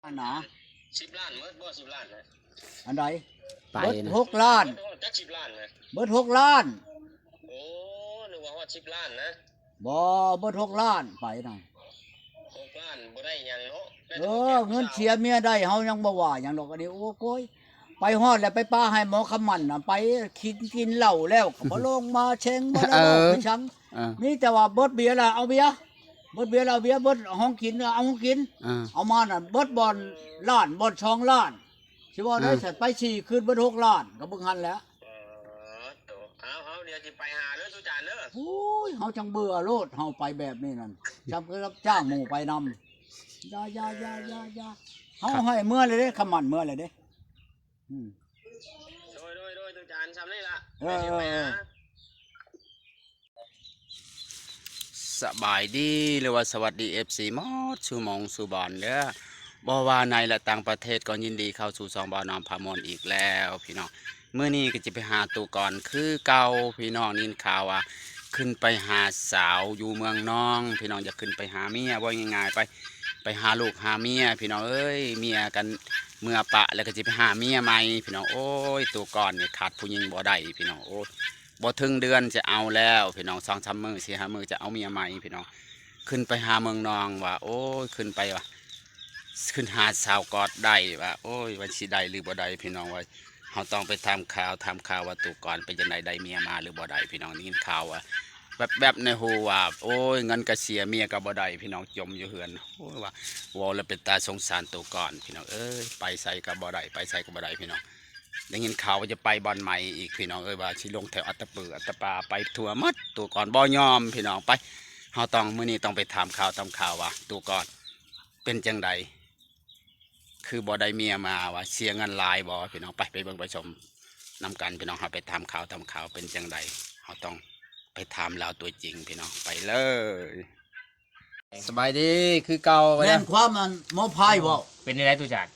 ອັນນະ ສິບລ້ານໝົດບໍ່? ສິບລ້ານນະ ອັນໃດ? ໄປ ເບິດ ນະ ຫົກລ້ານ ເບິດຮອດຈັກສິບລ້ານນະ? ເບິດຫົກລ້ານ. ໂອ້ ນຶກວ່າຮອດສິບລ້ານນະ. ບໍ່ ເບິດຫົກລ້ານໄປນະ. ຫົກລ້ານບໍ່ໄດ້ຫຍັງເນາະ. ເອີ ເງິນເສຍເມຍໄດ້ ເຮົາຍັງບໍ່ວ່າຫຍັງດອກ. ອັນນີ້ ໂອ້ໂກຍ ໄປຮອດແລ້ວ ໄປປະໃຫ້ໝໍຄຳໝັ້ນນະ ໄປກິນ ກິນເຫຼົ້າແລ້ວກໍບໍ່ລົງມາແຊງ ບໍ່ໄດ້ເວົ້າ ເອີ ໄປສັງ. ເອີ ມີແຕ່ວ່າເບິດເບຍແລ້ວເອົາເບຍ ເບິດເບຍແລ້ວເອົາເບຍ ເບິດຂອງກິນເອົາຂອງກິນ. ເອີ ເອົາມານັ້ນເບິດບ່ອນລ້ານ ບ່ອນສອງລ້ານ. ຊິເວົ້າໄດ້ ເອີ ຊັ້ນ ໄປສີ່ຄືນເບິດຫົກລ້ານ ກໍເບິ່ງຫັ້ນແຫຼະ. ເອີ ໂຕ ເອົາ ເຮົາດຽວຊິໄປຫາເດີ ສູ່ຈານເດີ. ໂອ້ຍ ເຮົາຈັ່ງເບື່ອໂລດ ເຮົາໄປແບບນີ້ນັ້ນ ຈຳຄືຮັບຈ້າງໝູ່ໄປນຳ. ຢ່າ ຢ່າ ຢ່າ ຢ່າ ຢ່າ ເຮົາໃຫ້ເມືອແລ້ວເດ້ ຄຳໝັ້ນເມືອແລ້ວເດ້. ອືມ ໂດຍ ໂດຍ ໂດຍ ຕູ້ຈານ ຊ່ຳນີ້ລະ. ເອີ ດຽວຊິໄປຫາ. ສະບາຍດີ ຫຼືວ່າສະຫວັດດີ ເອັຟຊີ ໝົດສູ່ໝ່ອງສູ່ບ່ອນເດີ. ບໍ່ວ່າໃນ ແລະ ຕ່າງປະເທດ ກໍຍິນດີເຂົ້າສູ່ຊ່ອງບ່າວນ້ອມພາມ່ວນອີກແລ້ວພີ່ນ້ອງ. ມື້ນີ້ກໍຈະໄປຫາຕູ້ກ່ອນຄືເກົ່າພີ່ນ້ອງ. ໄດ້ຍິນຂ່າວວ່າຂຶ້ນໄປຫາສາວຢູ່ເມືອງນອງພີ່ນ້ອງ. ຢາກຂຶ້ນໄປຫາເມຍ ເວົ້າງ່າຍໆ ໄປ ໄປຫາລູກຫາເມຍພີ່ນ້ອງເອີຍ. ເມຍກັນເມືອປະ ແລ້ວກໍຊິໄປຫາເມຍໃໝ່ພີ່ນ້ອງ. ໂອ້ຍ ຕູ້ກ່ອນນີ້ຂາດຜູ້ຍິງບໍ່ໄດ້ພີ່ນ້ອງ. ໂອ້ຍ ບໍ່ເຖິງເດືອນຈະເອົາແລ້ວພີ່ນ້ອງ ສອງສາມມື້ ສີ່ຫ້າມື້ຈະເອົາເມຍໃໝ່ພີ່ນ້ອງ. ຂຶ້ນໄປຫາເມືອງນອງວ່າ ໂອ້ຍ ຂຶ້ນໄປວ່າ ຂຶ້ນຫາສາວກອດໄດ້ວ່າ ໂອ້ຍ ວ່າຊິໄດ້ຫຼືບໍ່ໄດ້ພີ່ນ້ອງ. ວ່າເຮົາຕ້ອງໄປຖາມຂ່າວ ຖາມຂ່າວວ່າຕູ້ກ່ອນເປັນຈັ່ງໃດ ໄດ້ເມຍມາຫຼືບໍ່ໄດ້ພີ່ນ້ອງ. ໄດ້ຍິນຂ່າວວ່າແວັບໆໃນຫູວ່າ ໂອ້ຍ ເງິນກໍເສຍ ເມຍກໍບໍ່ໄດ້ພີ່ນ້ອງ ຈົ່ມຢູ່ເຮືອນ. ໂອ້ຍ ວ່າເວົ້າແລ້ວເປັນຕາສົງສານຕູ້ກ່ອນພີ່ນ້ອງເອີຍ. ໄປໃສກໍບໍ່ໄດ້ ໄປໃສກໍບໍ່ໄດ້ພີ່ນ້ອງ. ໄດ້ຍິນຂ່າວວ່າຈະໄປບ່ອນໃໝ່ອີກພີ່ນ້ອງເອີຍ ວ່າຊິລົງແຖວອັດຕະປື ອັດຕະປາ ໄປທົ່ວໝົດ. ຕູ້ກ່ອນບໍ່ຍອມພີ່ນ້ອງ. ໄປ ເຮົາຕ້ອງ ມື້ນີ້ຕ້ອງໄປຖາມຂ່າວ ຖາມຂ່າວວ່າຕູ້ກ່ອນເປັນຈັ່ງໃດ ຄືບໍ່ໄດ້ເມຍມາ ວ່າເສຍເງິນຫຼາຍບໍ່ພີ່ນ້ອງ. ໄປ ໄປເບິ່ງໄປຊົມນຳກັນພີ່ນ້ອງ. ເຮົາໄປຖາມຂ່າວ ຖາມຂ່າວເປັນຈັ່ງໃດ ເຮົາຕ້ອງໄປຖາມລາວຕົວຈິງພີ່ນ້ອງ. ໄປເລີຍ. ສະບາຍດີຄືເກົ່າ. ແມ່ນຄວາມອັນໝໍພາຍເວົ້າ. ເປັນຈັ່ງໃດຕູ້ຈານ?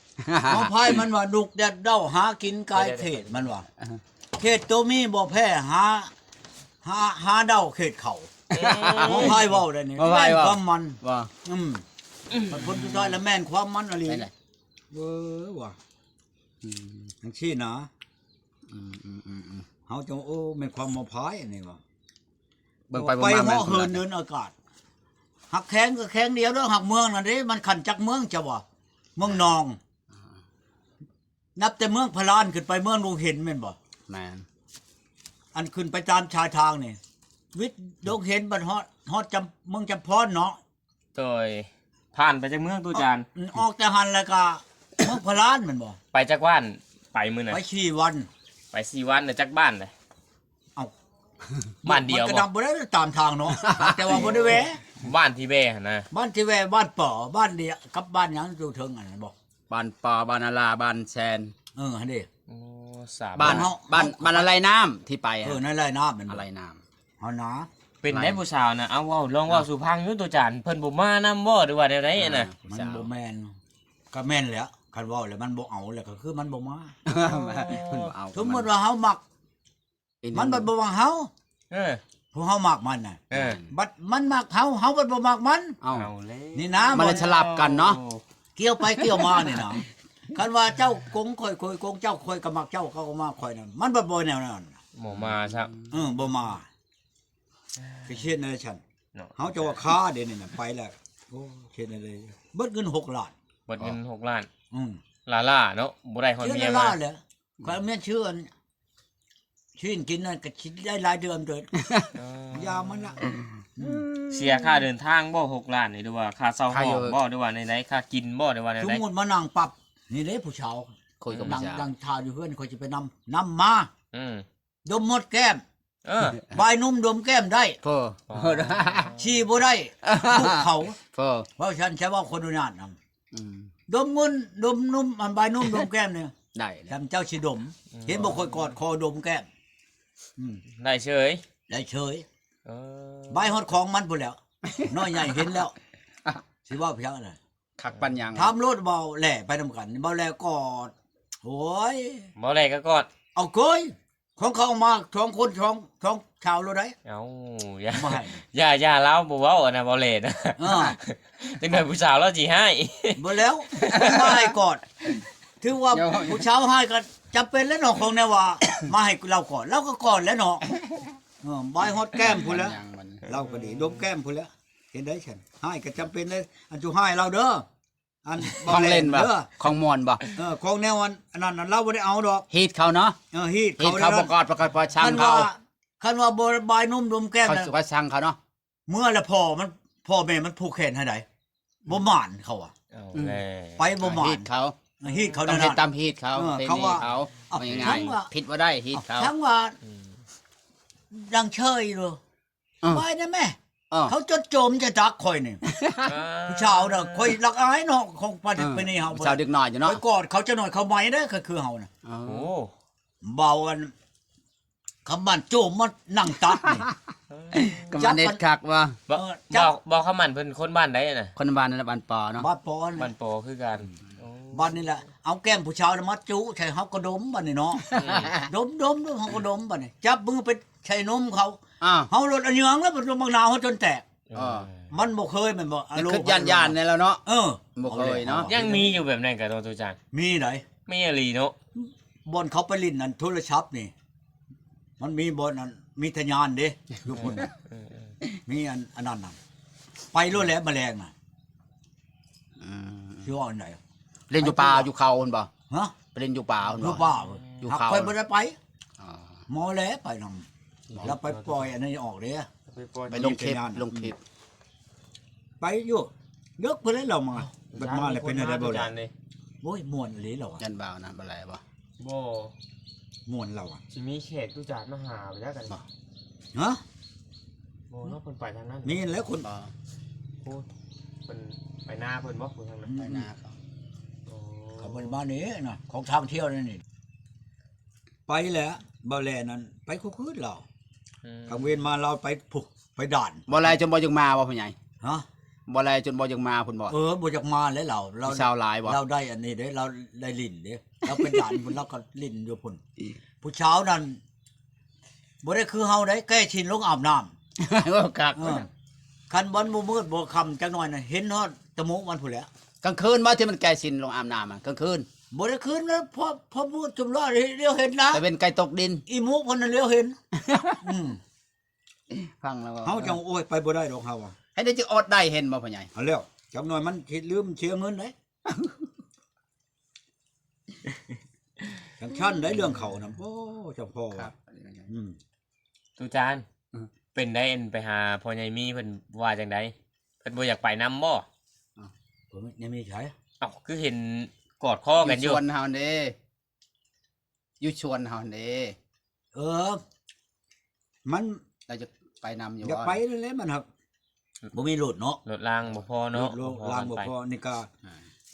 ໝໍພາຍມັນວ່າດຸກແດດເດົ້າຫາກິນກາຍເຂດ ມັນວ່າ ເຂດໂຕມີບໍ່ແພ້ຫາ ຫາ ຫາເດົ້າເຂດເຂົາ. ເອີ ໝໍພາຍເວົ້າໄດ໋ນີ້ ໝໍພາຍເວົ້າ ແມ່ນຄວາມມັນ. ວ່າ ອືມ ມັນຜົນສຸດທ້າຍລະແມ່ນຄວາມມັນອີ່ຫຼີ. ເອີ ວ່າ ອືມ ຈັ່ງຊີ້ນະ. ອືມໆໆໆ ເຮົາຈະ ໂອ້ ແມ່ນຄວາມໝໍພາຍອັນນີ້ວ່າ ເບິ່ງໄປເບິ່ງມາ ໄປເຫາະເຫີນເດີນອາກາດ ຫາກແຂວງກໍແຂວງດຽວເດີ ຫາກເມືອງນັ້ນເດ້ ມັນຂັ້ນຈັກເມືອງ ເຈົ້າວ່າ ເມືອງນອງ ນັບແຕ່ເມືອງພະລານຂຶ້ນໄປເມືອງດົງເຫັນແມ່ນບໍ່? ແມ່ນ. ອັນຂຶ້ນໄປຕາມຊາຍທາງນີ້ ວິດດົງເຫັນ ບັດຮອດ ຮອດຈຳ ເມືອງຈຳພອນເນາະ. ໂດຍ ຜ່ານໄປຈາກເມືອງຕູ້ຈານ? ອອກ ອອກແຕ່ຫັ້ນແລ້ວກະເມືອງພະລານແມ່ນບໍ່? ໄປຈັກວັນ? ໄປມື້ນັ້ນ ໄປສີ່ວັນ. ໄປສີ່ວັນ ແລ້ວຈັກບ້ານເດ? ເອົ້າ ບ້ານດຽວບໍ່? ມັນກໍນັບບໍ່ໄດ້ຕາມທາງເນາະ ແຕ່ວ່າບໍ່ໄດ້ແວ່. ບ້ານທີ່ແວ່ຫັ້ນນະ? ບ້ານທີ່ແວ່ ບ້ານປໍ ບ້ານດຽວກັບບ້ານຫຍັງຢູ່ເທິງຫັ້ນບໍ່? ບ້ານປໍ ບ້ານອາລາ ບ້ານແຊນ. ເອີ ຫັ້ນເດ້. ໂອ້ ສາມ ບ້ານ ບ້ານເຮົາ ບ້ານ ບ້ານອາໄລນ້ຳທີ່ໄປ. ເອີ ອາໄລນ້ຳແມ່ນບໍ່? ອາໄລນ້ຳ ເຮົານະ. ເປັນໄດຜູ້ສາວນະ? ເອົາ ເວົ້າ ລອງເວົ້າສູ່ຟັງດູຕູ້ຈານ ເພິ່ນບໍ່ມານຳບໍ່ ຫຼືວ່າແນວໃດນະ? ມັນບໍ່ແມ່ນ ກໍແມ່ນແຫຼະ ຄັນເວົ້າແລ້ວມັນບໍ່ເອົາແລ້ວ ກໍຄືມັນບໍ່ມາ. ເພິ່ນບໍ່ເອົາ. ສົມມຸດວ່າເຮົາມັກ ມັນບັດບໍ່ມັກເຮົາ. ເອີ ຜູ້ເຮົາມັກມັນນະ. ເອີ ບັດມັນມັກເຮົາ ເຮົາບັດບໍ່ມັກມັນ. ເອົາ ເອົາແລ້ວ ນີ້ນະ ມັນລະສະຫຼັບກັນເນາະ ກ່ຽວໄປກ່ຽວມານີ້ນະ. ຄັນວ່າເຈົ້າກົງຂ້ອຍ ຂ້ອຍກົງເຈົ້າ ຂ້ອຍກໍມັກເຈົ້າ ເຈົ້າກໍມັກຂ້ອຍນະ ມັນບັດບໍ່ແນວນັ້ນ. ບໍ່ມາຊ້ຳ. ເອີ ບໍ່ມາ. ໄປເຮັດແນວຊັ້ນເນາະ ເຮົາຈະວ່າຄາເດນີ້ນະ ໄປແລ້ວ. ໂອ້ ເຮັດແນວໃດ ເບິດເງິນຫົກລ້ານ. ເບິດເງິນຫົກລ້ານ. ອືມ ລ້າໆເນາະ ບໍ່ໄດ້ຮອດເມຍມາ. ລ້າໆແຫຼະ ຂ້ອຍເອົາເມຍຊື້ອັນຊີ້ນກິນນັ້ນ ກໍຊິໄດ້ຫຼາຍເດືອນເດີ. ເອີ ຢາມັນລະ. ເສຍຄ່າເດີນທາງບໍ່ ຫົກລ້ານນີ້ ຫຼືວ່າຄ່າເຊົ່າຫ້ອງບໍ່ ຫຼືວ່າແນວໃດ ຄ່າກິນບໍ່ ຫຼືວ່າແນວໃດ? ສົມມຸດມານັ່ງປັບ ນີ້ເດ້ຜູ້ສາວ ຂ້ອຍກໍບໍ່ ນັ່ງ ນັ່ງຖ້າຢູ່ເຮືອນ ຂ້ອຍຊິໄປນຳ ນຳມາ. ອືມ ດົມໝົດແກ້ມ. ເອີ ບາຍໜຸ່ມດົມແກ້ມໄດ້. ພໍ ອໍ ຂີ້ບໍ່ໄດ້ ລູກເຂົາ. ພໍ ເວົ້າຊັ້ນ ໃຊ້ເວົ້າຄົນອະນຸຍາດນຳ. ອືມ ດົມເງິນ ດົມໜຸ່ມ ອັນບາຍໜຸ່ມດົມແກ້ມນີ້ ໄດ້ ຊ່ຳເຈົ້າຊິດົມ. ອືມ ເຫັນບໍ່ ຂ້ອຍກອດຄໍດົມແກ້ມ. ອືມ ໄດ້ເສີຍ ໄດ້ເສີຍ. ເອີ ບາຍຮອດຂອງມັນພຸ້ນແຫຼ້ວ ນ້ອຍໃຫຍ່ເຫັນແລ້ວ. ຊິເວົ້າພຽງອັນນັ້ນ ຄັກປານຫຍັງ? ຖາມໂລດ ເບົາແຫຼໄປນຳກັນ ເບົາແຫຼກອດ. ໂອ້ຍ ເບົາແຫຼກໍກອດ. ເອົາເກີຍ ຂອງເຂົາອອກມາສອງຄົນ ສອງ ສອງຊາວໂລດໃດ໋. ເອົ້າ ຢ່າ ບໍ່ໃຫ້ ຢ່າ ຢ່າ ລາວບໍ່ເວົ້າອັນນັ້ນ ບໍ່ແລ່ນະ. ເອີ ຈັກໜ່ອຍຜູ້ສາວລາວຊິຮ້າຍ. ບໍ່ແລ້ວ ມາໃຫ້ກອດ ຖືວ່າ ດຽວ ຜູ້ສາວຮ້າຍກໍຈຳເປັນແລ້ວເນາະ ຂອງແນວວ່າ ມາໃຫ້ລາວກອດ ລາວກໍກອດແລ້ວເນາະ. ເອີ ບາຍຮອດແກ້ມພຸ້ນແຫຼະ ຍັງມັນ ລາວກໍດີ ດົມແກ້ມພຸ້ນແຫຼະ. ເຫັນໄດ້ຊັ້ນ ຮ້າຍກໍຈຳເປັນເດ້ ອັນຈຸຮ້າຍລາວເດີ. ອັນ ຂອງເລ່ນບໍ່ ເອີ ຂອງມ່ວນບໍ່? ເອີ ຂອງແນວອັນ ອັນນັ້ນ ອັນລາວບໍ່ໄດ້ເອົາດອກ ຮີດເຂົາເນາະ. ເອີ ຮີດເຂົາ ຮີດເຂົາ ບໍ່ກອດ ບໍ່ກອດ ບໍ່ຊັງເຂົາ. ຄັນວ່າ ຄັນວ່າບໍ່ບາຍນົມດົມແກ້ມ ເຂົາ ນະ ຊິວ່າຊັງເຂົາເນາະ. ເມື່ອລະພໍ່ມັນ ພໍ່ແມ່ມັນຜູກແຂນໃຫ້ໃດ ບໍ່ໝານເຂົາວ່າ. ເອົາ ອືມ ແລ້ວ ໄປບໍ່ໝານ ຮີດເຂົາ ຮີດເຂົາ ຕ້ອງເຮັດຕາມຮີດເຂົາ ເອີ ເພນີເຂົາ ເຂົາ ເອົາ ເອົາງ່າຍໆ ຜິດບໍ່ໄດ້ ຮີດເຂົາ ທັງວ່າ ອືມ ຍັງເຊີຍຢູ່. ເອີ ໄປນະແມ່ ເອີ ເຂົາຈົດໂຈມຈະດັກຂ້ອຍນີ້ ຜູ້ສາວນະ ຂ້ອຍລັກອາຍເນາະ ຂອງປະເພນີເຮົາ ຜູ້ສາວເດັກນ້ອຍຢູ່ເນາະ ຂ້ອຍກອດເຂົາຈັກໜ່ອຍ ເຂົາໃໝໄດ້ ຄືເຮົານະ. ໂອ້ ເບົາອັນ ຄຳໝັ້ນໂຈມມານັ່ງຕັດນີ້ ກຳມະນິດຄັກວ່າ ບໍ່ ເອີ ຈັບ ບໍ່ ບໍ່ ຄຳໝັ້ນເພິ່ນຄົນບ້ານໃດນະ? ຄົນບ້ານນັ້ນແຫຼະ ບ້ານປໍເນາະ ບ້ານປໍ ບ້ານປໍຄືກັນ. ໂອ້ ບ້ານນີ້ແຫຼະ ເອົາແກ້ມຜູ້ສາວມາຈຸໃສ່ ເຮົາກໍດົມບັດນີ້ເນາະ ອືມ ດົມໆໆ ເຮົາກໍດົມບັດນີ້ ຈັບມືໄປໃສ່ນົມເຂົາ ອ້າວ ເຮົາໂລດອະເຍືອງແລ້ວ ບັກນາວເຮົາຈົນແຕກ. ເອີ ມັນບໍ່ເຄີຍແມ່ນບໍ່? ອາໂລ ຄິດຢ້ານໆ ແນ່ລະເນາະ. ເອີ ບໍ່ເຄີຍເນາະ ຍັງມີຢູ່ແບບນັ້ນກະ ໂຕຈານ ມີໃດ໋ ມີອີ່ຫຼີເນາະ. ບ່ອນເຂົາໄປຫຼິ້ນອັນໂທລະສັບນີ້ ມັນມີບ່ອນອັນມີທະຍານເດ້ ຢູ່ພຸ້ນ ເອີ ເອີ ເອີ ມີອັນ ອັນນັ້ນນະ ໄປໂລດແຫຼະ ມະແລງນະ. ອືມ ຊິວ່າອັນໃດ? ຫຼິ້ນຢູ່ປ່າຢູ່ເຂົາພຸ້ນບໍ່? ຮະ? ໄປຫຼິ້ນຢູ່ປ່າພຸ້ນບໍ່? ຢູ່ປ່າ ຢູ່ເຂົາ ຂ້ອຍບໍ່ໄດ້ໄປ. ອໍ ໝໍແຫຼະໄປນຳ ລາວໄປປ່ອຍອັນນີ້ອອກເດ້ ໄປປ່ອຍ ໄປລົງຄລິບ ລົງຄລິບ ໄປຢູ່ ເລິກພຸ້ນແຫຼະລາວມາ ບັດມາແລ້ວເປັນແນວໃດບໍ່ແລະ? ໂອ້ຍ ມ່ວນອີ່ຫຼີລາວ ຢ້ານບ່າວນະ ບໍ່ແລບໍ່? ບໍ່ ມ່ວນລາວອະ ຊິມີແຂກຕຸຈາດມາຫາໄປຈັກກັນບໍ່? ຮະ? ບໍ່ເນາະ ເພິ່ນໄປທາງນັ້ນ ແມ່ນແລ້ວຄົນ ບໍ່ ໂອ້ ເພິ່ນໄປນາເພິ່ນບໍ່? ໄປນາເຂົາ ໂອ້ ເຂົາບໍ່ໄດ້ມານີ້ນະ ຂອງທາງທ່ຽວນີ້ ໄປແຫຼະ ບໍ່ແລນັ້ນ ໄປຄູ່ຄືນລາວ ອືມ ກາງເວັນມາລາວໄປພຸ້ນ ໄປດ່ານ. ບໍ່ແລຈົນບໍ່ຢາກມາບໍ່ ພໍ່ໃຫຍ່? ຮະ? ບໍ່ແລຈົນບໍ່ຢາກມາພຸ້ນບໍ່? ເອີ ບໍ່ຢາກມາແຫຼະລາວ ລາວ ຜູ້ສາວຫຼາຍບໍ່? ລາວໄດ້ອັນນີ້ເດ້ ລາວໄດ້ຫຼິ້ນເດ້ ລາວໄປດ່ານພຸ້ນ ລາວກໍຫຼິ້ນຢູ່ພຸ້ນ ຜູ້ສາວນັ້ນ ບໍ່ໄດ້ຄືເຮົາໃດ ແກ້ຊິນລົງອາບນ້ຳ ເວົ້າຄັກ ເອີ ຄັນວັນບໍ່ມືດບໍ່ຄ່ຳຈັກໜ້ອຍນະ ເຫັນຮອດຕະໂມງມັນພຸ້ນແຫຼະ. ກາງຄືນບໍ່ ທີ່ມັນແກ້ຊິນລົງອາບນ້ຳ ກາງຄືນ? ບໍ່ໄດ້ຄືນນະ ພໍ ພໍມືດຈຸມລອດ ລຽວເຫັນນະ ຕາເວັນໃກ້ຕົກດິນ ອີໝູ່ເພິ່ນນະລຽວເຫັນ ອືມ ຟັງແລ້ວ ເຮົາຈັ່ງ ໂອ້ຍ ໄປບໍ່ໄດ້ດອກເຮົາອະ ເຮັດໄດ້ ຈຶ່ງອອດໄດ້ ເຫັນບໍ່ ພໍ່ໃຫຍ່? ເອົາແລ້ວ ຈັກໜ້ອຍມັນຊິລືມເສຍເງິນເດ້. ຈັ່ງຊັ້ນໄດ໋ເລື່ອງເຂົານະ ໂອ້ ເຈົ້າພໍ່ ອືມ ຕູຈານ ເປັນໃດ ອັນໄປຫາພໍ່ໃຫຍ່ມີ ເພິ່ນວ່າຈັ່ງໃດ? ເພິ່ນບໍ່ຢາກໄປນຳບໍ່? ພໍ່ໃຫຍ່ມີໃສ? ເອົ້າ ຄືເຫັນກອດຄໍກັນຢູ່ ຢູ່ສວນເຮົາເດ້ ຢູ່ສວນເຮົາເດ້. ເອີ ມັນ ລາວຈະໄປນຳຢູ່ ຢາກໄປນັ້ນແຫຼະ ມັນຫາກບໍ່ມີລົດເນາະ ລົດລາງບໍ່ພໍເນາະ ລົດລາງບໍ່ພໍ ນີ້ກະ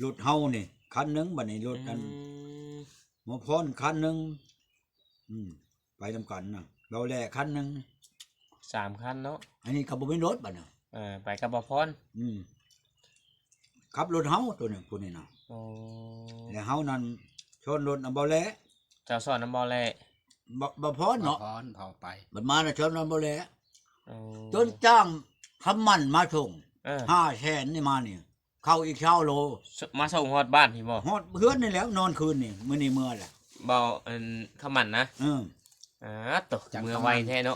ລົດເຮົານີ້ຄັນໜຶ່ງ ບັດນີ້ລົດອັນໝໍພອນຄັນໜຶ່ງ ອືມ ໄປນຳກັນນະ ເບົາແຫຼຄັນໜຶ່ງ ສາມຄັນເນາະ ອັນນີ້ກໍບໍ່ມີລົດບັດນະ ເອີ ໄປກັບໝໍພອນ ອືມ ຂັບລົດເຮົາໂຕນີ້ ຜູ້ນີ້ນະ ໂອ້ ແລ້ວເຮົານັ້ນຊ້ອນລົດນຳເບົາແຫຼ ເຈົ້າຊ້ອນນຳເບົາແຫຼ ເບົາ ເບົາພອນເນາະ ເບົາພອນເຂົາໄປ ບັດມານະຊ້ອນນຳເບົາແຫຼ ໂອ້ ຈົນຈ້າງຄຳໝັ້ນມາສົ່ງ ເອີ ຫ້າແສນນີ້ມານີ້ ເຂົ້າອີກຊາວໂລ ມາສົ່ງຮອດບ້ານພີ້ບໍ່? ຮອດເຮືອນນີ້ແຫຼະ ນອນຄືນນີ້ ມື້ນີ້ເມືອແຫຼະ ເບົາ ອັນ ຄຳໝັ້ນນະ ເອີ ອາ ໂຕ ເມືອໄວແທ້ເນາະ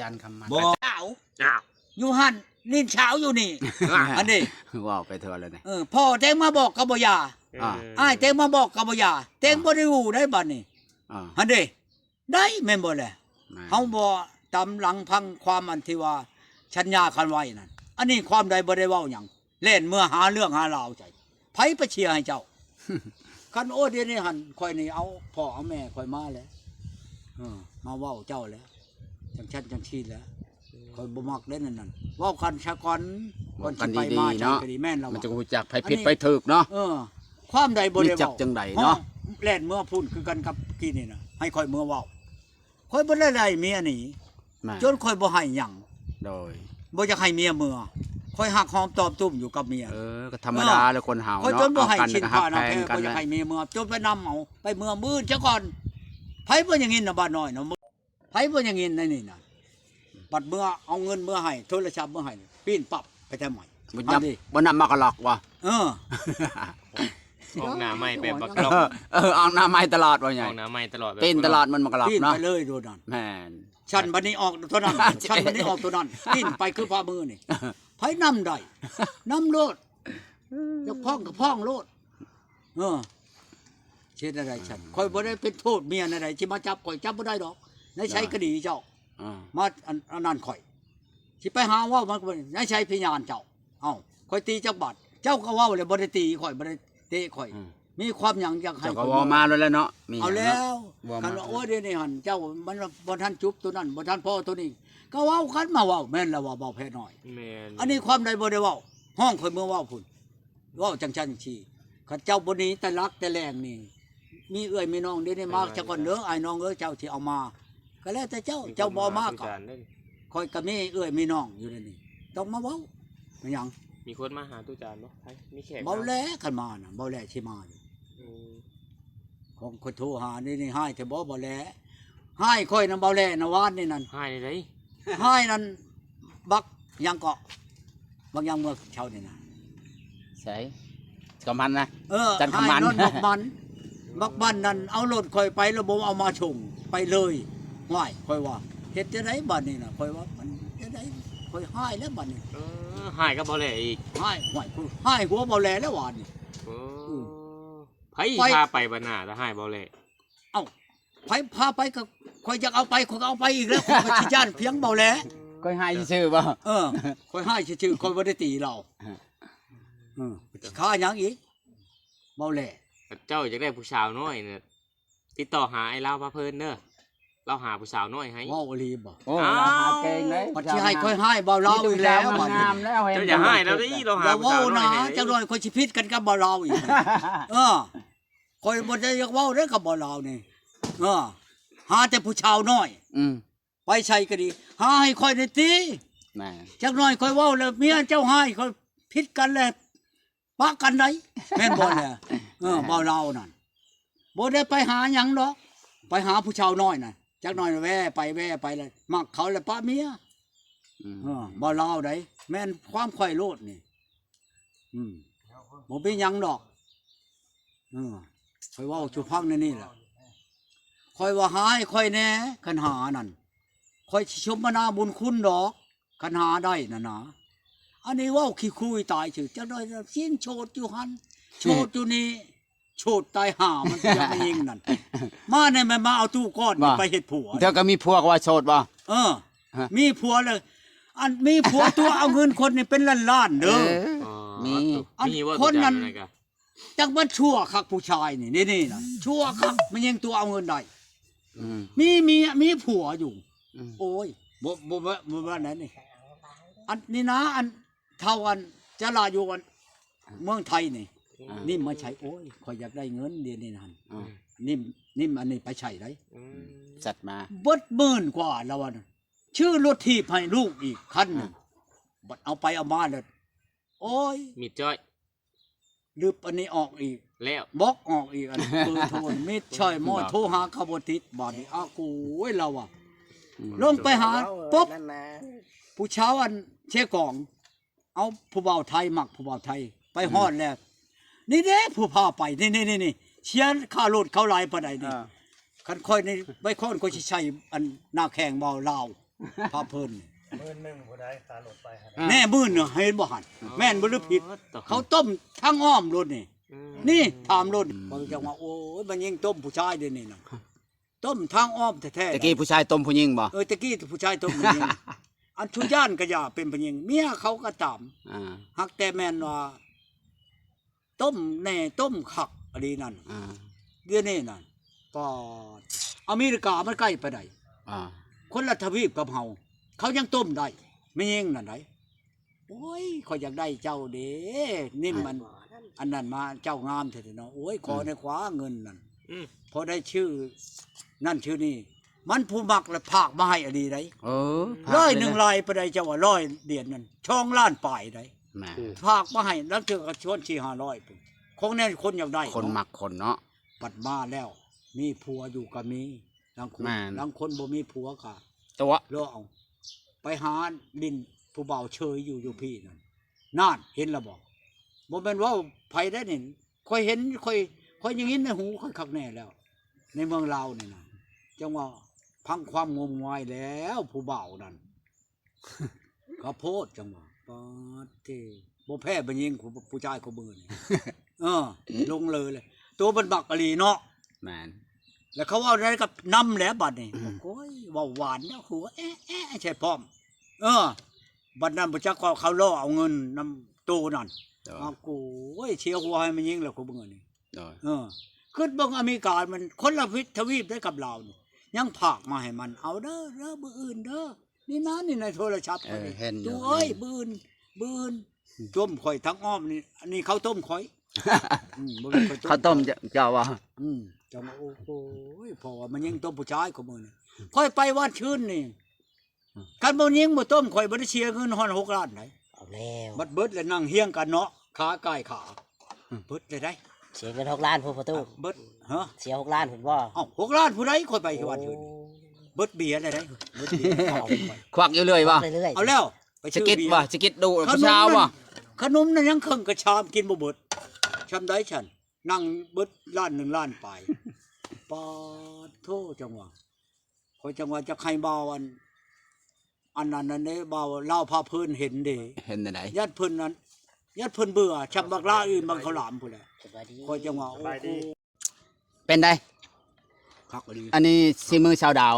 ບໍ່ ສາວ ອ້າວ ຢູ່ຫັ້ນ ຫຼິ້ນສາວຢູ່ນີ້ ອັນນີ້ ເວົ້າໄປທົ່ວແລ້ວນີ້ ເອີ ພໍ່ແຕ່ງມາບອກກໍບໍ່ຢ່າ ເອີ ອ້າຍແຕ່ງມາບອກກໍບໍ່ຢ່າ ແຕ່ງບໍ່ໄດ້ຮູ້ໄດ໋ບັດນີ້ ຫັ້ນເດ້ ໄດ້ແມ່ນບໍ່ແລະ? ແມ່ນ ເຮົາບໍ່ຕາມຫຼັງຟັງຄວາມອັນທີ່ວ່າສັນຍາກັນໄວ້ນັ້ນ ອັນນີ້ຄວາມໃດບໍ່ໄດ້ເວົ້າຫຍັງ ແລ່ນເມືອຫາເລື່ອງຫາລາວໃຈ ໃຜໄປເຊຍໃຫ້ເຈົ້າ? ຄັນ ໂອ້ ດຽວນີ້ຫັ້ນ ຂ້ອຍນີ້ເອົາພໍ່ເອົາແມ່ຂ້ອຍມາແລ້ວ ເອີ ມາເວົ້າເຈົ້າແລ້ວ ຈັ່ງຊັ້ນຈັ່ງຊີ້ແລ້ວ ຂ້ອຍບໍ່ມັກເດ້ນັ້ນ ເວົ້າກັນຊະກ່ອນ ກ່ອນຊິໄປມາ ເວົ້າກັນດີໆເນາະ ແມ່ນລະ ມັນຈະຮູ້ຈັກໃຜຜິດໃຜຖືກເນາະ ເອີ ຄວາມໃດບໍ່ໄດ້ເວົ້າ ຈັກຈັ່ງໃດເນາະ ແລ່ນເມືອພຸ້ນຄືກັນກັບກີ້ນີ້ນະ ໃຫ້ຂ້ອຍເມືອເວົ້າ ຂ້ອຍບໍ່ໄດ້ໄລ່ເມຍໜີ ແມ່ນ ຈົນຂ້ອຍບໍ່ໃຫ້ຫຍັງ ໂດຍ ບໍ່ຢາກໃຫ້ເມຍເມືອ ຂ້ອຍຮັກຫອມຕອມຕຸ້ມຢູ່ກັບເມຍ ເອີ ກໍທຳມະດາແຫຼະຄົນເຮົາເນາະ ຂ້ອຍຈົນບໍ່ໃຫ້ຊິນພານະແພ ບໍ່ຢາກໃຫ້ເມຍເມືອ ຈົນໄປນຳເອົາ ໄປເມືອມື້ອື່ນຊະກ່ອນ ໃຜບໍ່ຢ່າງນີ້ນະ ບ້ານນ້ອຍນະ ໃຜບໍ່ຢາກຍິນໃນນີ້ນະ. ບັດເມື່ອເອົາເງິນເມືອໃຫ້ ໂທລະສັບເມືອໃຫ້ ປີ້ນປັບໄປແທ້ໃໝ່. ບໍ່ນັບ ເອົາດິ ບໍ່ນັບໝາກກະລັອກບໍ່? ເອີ ອອກໜ້າໃໝ່ແບບບັກກະລັອກ. ເອີ ອອກໜ້າໃໝ່ຕະຫຼອດວ່າຫຍັງ? ອອກໜ້າໃໝ່ຕະຫຼອດແບບ ປີ້ນຕະຫຼອດມັນໝາກກະລັອກເນາະ. ປີ້ນໄປເລີຍໂດນນັ້ນ. ແມ່ນ. ຊັ້ນບັດນີ້ອອກໂຕນັ້ນ ຊັ້ນບັດນີ້ອອກໂຕນັ້ນ ປີ້ນໄປຄືຝ່າມືນີ້. ໃຜນຳໄດ້ ນຳໂລດ. ຢາກຟ້ອງກໍຟ້ອງໂລດ. ເອີ ເຮັດແນວໃດຊັ້ນ? ຂ້ອຍບໍ່ໄດ້ເປັນໂທດເມຍແນວໃດ ຊິມາຈັບຂ້ອຍ ຈັບບໍ່ໄດ້ດອກ. ນາຍໄຊກໍດີເຈົ້າ ອ່າ ມາອັນ ອັນນັ້ນຂ້ອຍ ຊິໄປຫາເວົ້າມັນກໍບໍ່ໄດ້. ນາຍໄຊພະຍານເຈົ້າ. ເອົ້າ ຂ້ອຍຕີຈັກບາດ? ເຈົ້າກໍເວົ້າແລ້ວ ບໍ່ໄດ້ຕີຂ້ອຍ ບໍ່ໄດ້ເຕະຂ້ອຍ. ອືມ ມີຄວາມຫຍັງຢາກໃຫ້ ເຈົ້າກໍເວົ້າມາໂລດແລ້ວເນາະ. ມີຫຍັງເນາະ? ເອົາແລ້ວ ເວົ້າມາ ຄັນວ່າ ໂອ້ຍ ດຽວນີ້ຫັ້ນ ເຈົ້າມັນບໍ່ທັນຈຸບໂຕນັ້ນ ບໍ່ທັນພໍໂຕນີ້ ກໍເວົ້າກັນມາເວົ້າ. ແມ່ນແລ້ວວ່າ ເວົ້າແພນ້ອຍ. ແມ່ນ. ອັນນີ້ຄວາມໃດບໍ່ໄດ້ເວົ້າ ຮ້ອງຂ້ອຍເມືອເວົ້າພຸ້ນ. ເວົ້າຈັ່ງຊັ້ນຈັ່ງຊີ້ ຄັນເຈົ້າບໍ່ໜີແຕ່ຫຼັກແຕ່ແຫຼ່ງນີ້ ມີເອື້ອຍມີນ້ອງ ດຽວນີ້ມາຊະກ່ອນເດີ ອ້າຍນ້ອງເອີຍ ເຈົ້າຊິເອົາມາ ກໍແລ້ວແຕ່ເຈົ້າ. ເຈົ້າບໍ່ເອົາມາກໍ ຂ້ອຍກໍມີເອື້ອຍມີນ້ອງຢູ່ໃນນີ້ ຕ້ອງມາເວົ້າ. ແມ່ນຫຍັງ? ມີຄົນມາຫາຕູ້ຈານບໍ່? ໃຜ? ມີແຂກ ເບົາແຫຼ ຄັນມານະ ເບົາແຫຼຊິມາຢູ່. ອືມ ຂອງຂ້ອຍໂທຫານີ້ ນີ້ຮ້າຍແທ້ບໍ່ ເບົາແຫຼ? ຮ້າຍຂ້ອຍນຳເບົາແຫຼນະ ວານນີ້ນັ້ນ. ຮ້າຍໃດ? ຮ້າຍນັ້ນ ບັກຫຍັງເກາະ ບັກຫຍັງເມື່ອເຊົ້ານີ້ນະ. ໃສ? ກຳມັນນະ? ເອີ ຈັນກຳມັນ ຮ້າຍນັ້ນບັກມັນ ບັກມັນນັ້ນເອົາລົດຂ້ອຍໄປແລ້ວບໍ່ເອົາມາສົ່ງ ໄປເລີຍ. ຫ້ວຍ ຂ້ອຍວ່າ ເຮັດຈັ່ງໃດບາດນີ້ນະ? ຂ້ອຍວ່າ ມັນຈັ່ງໃດ? ຂ້ອຍຮ້າຍແລ້ວບາດນີ້. ເອີ ຮ້າຍກັບເບົາແຫຼອີກ. ຮ້າຍ ຫ້ວຍ ຮ້າຍຫົວເບົາແຫຼແລ້ວວານນີ້. ໂອ້ ອືມ ໃຜ ໃຜພາໄປບັດໜ້າ ຖ້າຮ້າຍເບົາແຫຼ? ເອົ້າ ໃຜພາໄປກໍ ຂ້ອຍຢາກເອົາໄປ ຂ້ອຍກໍເອົາໄປອີກແລ້ວ. ຂ້ອຍກໍຊິຢ້ານພຽງເບົາແຫຼ. ຂ້ອຍຮ້າຍຊື່ໆບໍ່? ເອີ ຂ້ອຍຮ້າຍຊື່ໆ ຂ້ອຍບໍ່ໄດ້ຕີລາວ. ຮະ ເອີ ຂ້າຫຍັງອີກ ເບົາແຫຼ? ເຈົ້າຢາກໄດ້ຜູ້ສາວນ້ອຍນະ ຕິດຕໍ່ຫາອ້າຍລາວພາເພີນເດີ ລາວຫາຜູ້ສາວນ້ອຍໃຫ້. ເວົ້າອີ່ຫຼີບໍ່? ໂອ້ ລາວຫາເກັ່ງເດ້. ບັດຊິໃຫ້ຂ້ອຍຮ້າຍເບົາລາວອີກແລ້ວ. ງາມໆແລ້ວ ເຈົ້າຢ່າຮ້າຍລາວເດີ ລາວຫາຜູ້ສາວນ້ອຍໃຫ້. ເຈົ້ານ້ອຍ ຂ້ອຍຊິຜິດກັນກັບເບົາລາວອີກ. ເອີ ຂ້ອຍບໍ່ໄດ້ຢາກເວົ້າເດ້ກັບເບົາລາວນີ້. ເອີ ຫາແຕ່ຜູ້ສາວນ້ອຍ. ອືມ ໄປໃສກໍດີ ຫາໃຫ້ຂ້ອຍແດ່ຕິ. ແມ່ນ. ຈັກໜ້ອຍຂ້ອຍເວົ້າແລ້ວ ເມຍເຈົ້າຮ້າຍ ຂ້ອຍຜິດກັນແລ້ວ ປະກັນໄດ໋ ແມ່ນບໍ່ແຫຼະ? ເອີ ເວົ້າລາວນັ້ນ ບໍ່ໄດ້ໄປຫາຫຍັງດອກ ໄປຫາຜູ້ສາວນ້ອຍນະ. ຈັກໜ້ອຍແວ່ໄປແວ່ໄປແລ້ວ ມັກເຂົາແລ້ວປະເມຍ. ອືມ ເອີ ເວົ້າລາວໄດ໋ ແມ່ນຄວາມຂ້ອຍໂລດນີ້. ອືມ ບໍ່ມີຫຍັງດອກ. ເອີ ຂ້ອຍເວົ້າສູ່ຟັງແນວນີ້ແຫຼະ. ຂ້ອຍວ່າຫາໃຫ້ຂ້ອຍແດ່ ຄັນຫານັ້ນ ຂ້ອຍຊິສົມມະນາບຸນຄຸນດອກ ຄັນຫາໄດ້ນັ້ນນະ. ອັນນີ້ເວົ້າຂີ້ຄຸຍຕາຍຊື່ ຈັກໜ້ອຍຊິງໂສດຢູ່ຫັ້ນ ໂສດຢູ່ນີ້ ໂສດຕາຍຫ່າມັນ ຜູ້ແມ່ຍິງນັ້ນ ມາແດ່ ແມ່ນມາເອົາຕູ້ກ່ອນ ບໍ່ ໄປເຮັດຜົວ. ເຈົ້າກໍມີຜົວກໍວ່າໂສດບໍ່? ເອີ ຮະ ມີຜົວແລ້ວ ອັນມີຜົວຕົວະເອົາເງິນຄົນນີ້ເປັນລ້ານໆເດີ. ເອີ ອໍ ມີ ອັນ ມີບໍ່ ຄົນນັ້ນ ຈັ່ງມັນຊົ່ວຄັກຜູ້ຊາຍນີ້ ນີ້ໆນະ ຊົ່ວຄັກ ແມ່ນຫຍັງຕົວະເອົາເງິນໄດ້. ອືມ ມີເມຍ ມີຜົວຢູ່. ອືມ ໂອ້ຍ ບໍ່ ບໍ່ ບໍ່ ບໍ່ວ່ານັ້ນນີ້ ອັນນີ້ນະ ອັນເຖົ້າ ອັນຈະລາຢູ່ ອັນເມືອງໄທນີ້. ອ່າ ນີ້ມາໃຊ້ ໂອ້ຍ ຂ້ອຍຢາກໄດ້ເງິນດຽວນີ້ຫັ້ນ. ອ່າ ນີ້ ນີ້ອັນນີ້ໄປໃຊ້ໄດ໋. ອືມ ຈັດມາ ເບິດໝື່ນກວ່າລາວວ່າ ຊື້ລົດຖີບໃຫ້ລູກອີກຄັນໜຶ່ງ. ອ່າ ບັດເອົາໄປເອົາມາແລ້ວ ໂອ້ຍ ມິດຈ້ອຍ ລຶບອັນນີ້ອອກອີກ ແລ້ວບລັອກອອກອີກ ອັນເບີໂທ ມິດຊ່ອຍ ໝໍໂທຫາກໍບໍ່ຕິດ. ບາດນີ້ ອາ ໂອ້ຍ ລາວວ່າ ອືມ ລົງໄປຫາ ເວົ້າ ປຸບ ນັ້ນນະ ຜູ້ສາວອັນເຊກອງ ເອົາຜູ້ບ່າວໄທ ມັກຜູ້ບ່າວໄທ ໄປຮອດແລ້ວ ອືມ ນີ້ເດ້ຜູ້ພາໄປ ນີ້ໆໆ ເສຍຄ່າລົດເຂົາຫຼາຍປານໃດນີ້. ອ່າ ຄັນຂ້ອຍນີ້ໄປຄ້ອນ ຂ້ອຍຊິໃສ່ອັນໜ້າແຂ້ງເວົ້າລາວ ພາເພິ່ນ ໝື່ນໜຶ່ງຜູ້ໃດຄ່າລົດໄປຫັ້ນ ອ່າ ແນ່ ໝື່ນໜຶ່ງ ເຫັນບໍ່ຫັ້ນ? ອໍ ແມ່ນບໍ່ຫຼືຜິດ? ໂອ້ ເຂົາຕົ້ມທາງອ້ອມໂລດນີ້ ອືມ ນີ້ຖາມໂລດ. ອືມ ເຂົາຈັ່ງວ່າ ໂອ້ຍ ມັນຍິງຕົ້ມຜູ້ຊາຍເດນີ້ນະ ຕົ້ມທາງອ້ອມແທ້ໆ. ແຕ່ກີ້ຜູ້ຊາຍຕົ້ມຜູ້ຍິງບໍ່? ເອີ ແຕ່ກີ້ຜູ້ຊາຍຕົ້ມຜູ້ຍິງ ອັນທຸຢ້ານກະຢ່າເປັນຜູ້ຍິງ ເມຍເຂົາກໍຕາມ ອ່າ ຫາກແຕ່ແມ່ນວ່າ ຕົ້ມແນ່ ຕົ້ມຄັກອີ່ຫຼີນັ້ນ. ອ່າ ດຽວນີ້ນັ້ນ ປາດ ອາເມລິກາມັນໃກ້ປານໃດ? ອ່າ ຄົນລະທະວີບກັບເຮົາ ເຂົາຍັງຕົ້ມໄດ້ ແມ່ຍິງນັ້ນໃດ໋. ໂອ້ຍ ຂ້ອຍຢາກໄດ້ເຈົ້າເດ້ ນິມມັນ ອັນນັ້ນມາ ເຈົ້າງາມແທ້ໆເນາະ. ໂອ້ຍ ຂໍແດ່ຂວາເງິນນັ້ນ ອືມ ພໍໄດ້ຊື້ນັ້ນຊື້ນີ້ ມັນຜູ້ມັກລະຝາກມາໃຫ້ອີ່ຫຼີໃດ໋. ເອີ ຝາກ ຮ້ອຍໜຶ່ງ ເລີຍນະ ຫຼາຍປານໃດ ເຈົ້າວ່າ ຮ້ອຍຫຼຽນນັ້ນ ສອງລ້ານປາຍໃດ໋. ແມ່ນ ອືມ ຝາກມາໃຫ້ ລາງເທື່ອກໍຊວນສີ່ຫ້າຮ້ອຍພຸ້ນ ຂອງແນວຄົນຢາກໄດ້ ຄົນມັກຄົນເນາະ. ບັດມາແລ້ວ ມີຜົວຢູ່ກໍມີ ລ ລາງຄົນ ແມ່ນ ລາງຄົນບໍ່ມີຜົວກໍຕົວະ ລໍເອົາ ໄປຫາຫຼິ້ນຜູ້ບ່າວເຊີຍຢູ່ ຢູ່ພີ້ນັ້ນ ນັ້ນ ເຫັນລະບໍ່? ບໍ່ແມ່ນເວົ້າໃຜໄດ໋ນີ້ ຂ້ອຍເຫັນ ຂ້ອຍ ຂ້ອຍຍັງເຫັນໃນຫູຂ້ອຍຄັກແນ່ແລ້ວ ໃນເມືອງລາວນີ້ນະ ຈັ່ງວ່າພັງຄວາມງົມງາຍແລ້ວ ຜູ້ບ່າວນັ້ນ ກໍໂພດ ຈັ່ງວ່າ ປາດເທ້ ບໍ່ແພ້ແມ່ຍິງຜູ້ ຜູ້ຊາຍຄູ່ມື້ນີ້ ເອີ ລົງເລີຍ ໂຕມັນບັກອີ່ຫຼີເນາະ ແມ່ນ ແລ້ວເຂົາເວົ້າແນວໃດກໍນຳແຫຼະບັດນີ້ ອືມ ໂອ້ຍ ເວົ້າຫວານນະ ຫົວແອະໆໃສ່ພ້ອມ ເອີ ບັດນັ້ນບໍ່ຈັກວ່າເຂົາລໍເອົາເງິນນຳໂຕນັ້ນ ໂດຍ ອ້າວ ໂອ້ຍ ເສຍຫົວໃຫ້ແມ່ຍິງແລ້ວຄູ່ມື້ນີ້ ໂດຍ ເອີ ຄິດເບິ່ງອາເມລິກາມັນຄົນລະວິດທະວີບໄດ້ກັບລາວນີ້ ຍັງຝາກມາໃຫ້ມັນ ເອົາເດີ ເດີ ມື້ອື່ນເດີ ນີ້ນະ ນີ້ໃນໂທລະສັບ ເອີ ຂ້ອຍນີ້ ເຫັນຢູ່ ຕູ້ເອີຍ ມື້ອື່ນ ມື້ອື່ນ ອືມ ຕົ້ມຂ້ອຍທັງອ້ອມນີ້ ອັນນີ້ເຂົາຕົ້ມຂ້ອຍ ອືມ ບໍ່ແມ່ນຂ້ອຍຕົ້ມ ເຂົາຕົ້ມເຈົ້າ ເຈົ້າວ່າ ອືມ ເຈົ້າວ່າ ໂອ້ໂຫ ເພາະວ່າມັນຍິງຕົ້ມຜູ້ຊາຍຄູ່ມື້ນີ້ ຂ້ອຍໄປວັດຄືນນີ້ ອືມ ຄັນບໍ່ຍິງບໍ່ຕົ້ມຂ້ອຍບໍ່ໄດ້ເສຍເງິນຮອດຫົກລ້ານໃດ ເອົາແລ້ວ ບັດເບິດແລ້ວນັ່ງຮຽງກັນເນາະ ຂາກ່າຍຂາ ອືມ ເບິດແລ້ວໃດ ເສຍເງິນຫົກລ້ານພຸ້ນພໍ່ຕູ້ ເບິດ ຮະ ເສຍຫົກລ້ານພຸ້ນບໍ່ ເອົ້າ ຫົກລ້ານຜູ້ໃດ ຂ້ອຍໄປທີ່ວັດຄືນ ໂອ້ ເບິດເບຍແລ້ວໃດ ເບິດເບຍ ຄວັກຢູ່ເລື້ອຍບໍ່ ເອົາແລ້ວ ໄປຊື້ເບຍ ສະກິດບໍ່ ສະກິດດູດຜູ້ສາວບໍ່ ຂະໜົມນັ້ນຍັງເຄິ່ງກະຊາມກິນບໍ່ເບິດ ຊ່ຳໃດຊັ້ນ ນັ່ງເບິດລ້ານໜຶ່ງລ້ານປາຍ ປາດໂທ້ ຈັ່ງວ່າ ຂ້ອຍຈັ່ງວ່າຈະໃຫ້ບ່າວອັນ ອັນນັ້ນນັ້ນເດ້ ບ່າວລາວພາເພີນເຫັນເດ້ ເຫັນແນວໃດ ຢ້ານເພິ່ນນັ້ນ ຢ້ານເພິ່ນເບື່ອ ຊ່ຳບັກຫຼ້າອື່ນບັກເຂົ້າຫຼາມພຸ້ນແຫຼະ ສະບາຍດີ ຂ້ອຍຈັ່ງວ່າ ໂອ້ໂຫ ເປັນໃດ ຄັກອີ່ຫຼີ ອັນນີ້ສີມືສາວດາວ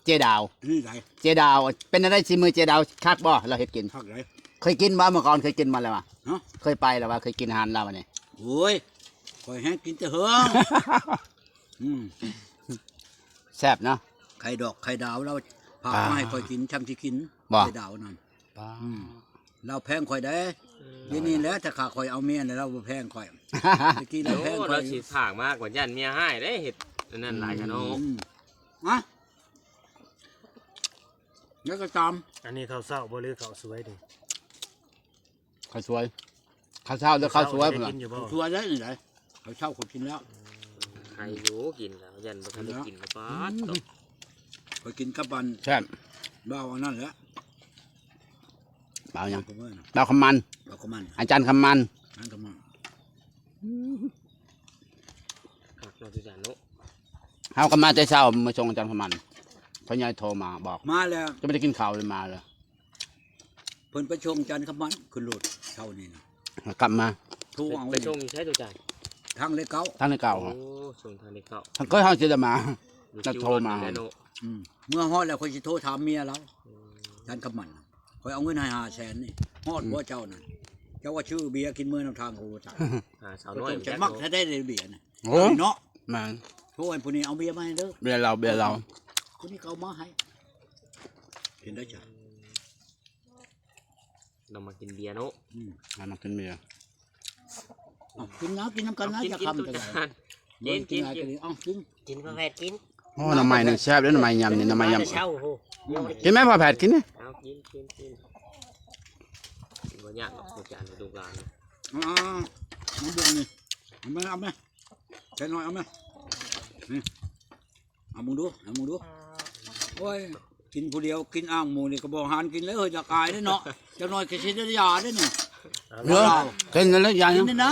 ເຈດາວ ນີ້ໃດ ເຈດາວ ເປັນແນວໃດສີມືເຈດາວ ຄັກບໍ່ ລາວເຮັດກິນ ຄັກໃດ ເຄີຍກິນບໍ່ ເມື່ອກ່ອນເຄີຍກິນບໍ່ລະຫວາ ຮະ ເຄີຍໄປລະຫວາ ເຄີຍກິນອາຫານລາວນີ້ ໂອ້ຍ ຂ້ອຍແຮງກິນແຕ່ເຫິງ ອືມ ແຊບເນາະ ໄຂ່ດອກໄຂ່ດາວລາວຝາກມາໃຫ້ຂ້ອຍກິນ ຊ່ຳຊິກິນ ບໍ່ ໄຂ່ດາວນັ້ນ ປ້າ ອືມ ລາວແພງຂ້ອຍເດ້ ອືມ ດຽວນີ້ແຫຼະ ຖ້າຂ້າຂ້ອຍເອົາເມຍແລ້ວລາວບໍ່ແພງຂ້ອຍ ແຕ່ກີ້ລາວແພງຂ້ອຍ ໂອ້ ລາວຊິຝາກມາກໍຢ້ານເມຍຮ້າຍເດ້ ເຮັດອັນນັ້ນຫຼາຍກະເນາະ ອືມ ອະ ແລ້ວກໍຕາມ ອັນນີ້ເຂົ້າເຊົ້າບໍ່ ຫຼືເຂົ້າສວຍນີ້? ເຂົ້າສວຍ ເຂົ້າເຊົ້າ ຫຼືເຂົ້າສວຍ ເຂົ້າສວຍໄດ້ກິນຢູ່ບໍ່? ເຂົ້າສວຍໄດ້ນີ້ໃດ ເຂົ້າເຊົ້າຂ້ອຍກິນແລ້ວ ໃຄຢູ່ ກິນແລ້ວ ຢ້ານບໍ່ທັນໄດ້ກິນ ປາດ ອືມ ຂ້ອຍກິນກັບອັນ ແຊບ ບ່າວອັນນັ້ນແຫຼະ ບ່າວຫຍັງ? ບ່າວຄຳມັນ ບ່າວຄຳມັນ ອາຈານຄຳມັນ ອາຈານຄຳມັນ ຄັກເນາະ ອາຈານເນາະ ເຮົາກໍມາແຕ່ເຊົ້າ ມາສົ່ງອາຈານຄຳມັນ ພໍ່ໃຫຍ່ໂທມາບອກ ມາແລ້ວ ຈະບໍ່ໄດ້ກິນເຂົ້າເລີຍ ມາແລ້ວ ເພິ່ນໄປສົ່ງຈັນຄຳມັນຂຶ້ນລົດເຊົ້ານີ້ນະ ກັບມາ ໂທເອົາ ໄປສົ່ງຢູ່ໃສໂຕຈານ? ທາງເລກເກົ້າ ທາງເລກເກົ້າ ໂອ້ ສົ່ງທາງເລກເກົ້າ ທາງເກີດເຮົາຊິໄດ້ມາ ນັດໂທມາ ອືມ ເມື່ອຮອດແລ້ວຂ້ອຍຊິໂທຖາມເມຍລາວ ອືມ ຈັນຄຳມັນ ຂ້ອຍເອົາເງິນໃຫ້ຫ້າແສນນີ້ ຮອດບໍ່ເຈົ້ານັ້ນ ເຈົ້າວ່າຊື້ເບຍກິນມື້ນຳທາງ ໂອ້ ຕາຍ ຫາສາວນ້ອຍ ເຈົ້າມັກແທ້ໄດ໋ເບຍນະ ໂອ້ ເນາະ ແມ່ນ ໂທໃຫ້ຜູ້ນີ້ເອົາເບຍມາໃຫ້ເດີ ເບຍລາວ ເບຍລາວ ຜູ້ນີ້ກໍເອົາມາໃຫ້ ເຫັນໄດ້ຈ້ະ ລາວມັກກິນເບຍເນາະ ອືມ ລາວມັກກິນເບຍ ເອົາ ກິນນະ ກິນນຳກັນນະ ຈະຄ່ຳຈະໄດ້ ກິນ ກິນ ກິນ ກິນ ເອົາ ກິນ ກິນ ພໍ່ແພດກິນ ໂອ້ ໜໍ່ໄມ້ນີ້ແຊບເດ້ ໜໍ່ໄມ້ຍຳນີ້ ໜໍ່ໄມ້ຍຳ ກິນແມ່ພໍ່ແພດ ກິນນີ້ ເອົາ ກິນ ກິນ ກິນ ບໍ່ຍາກດອກ ອາຈານ ລູກຫຼານ ເອົາ ມາເບິ່ງນີ້ ເອົາມາ ເອົາມາ ແພດນ້ອຍ ເອົາມາ ນີ້ ເອົາເບິ່ງດູ ເອົາເບິ່ງດູ ໂອ້ຍ ກິນຜູ້ດຽວ ກິນອ່າງໝູນີ້ກໍບໍ່ຫານກິນແລ້ວເຮີ້ຍ ລະກາຍເດ້ເນາະ ຈັກໜ່ອຍກໍຊິໄດ້ຢາເດ້ນີ້ ເນາະ ກິນແລ້ວຢາ ກິນນີ້ນະ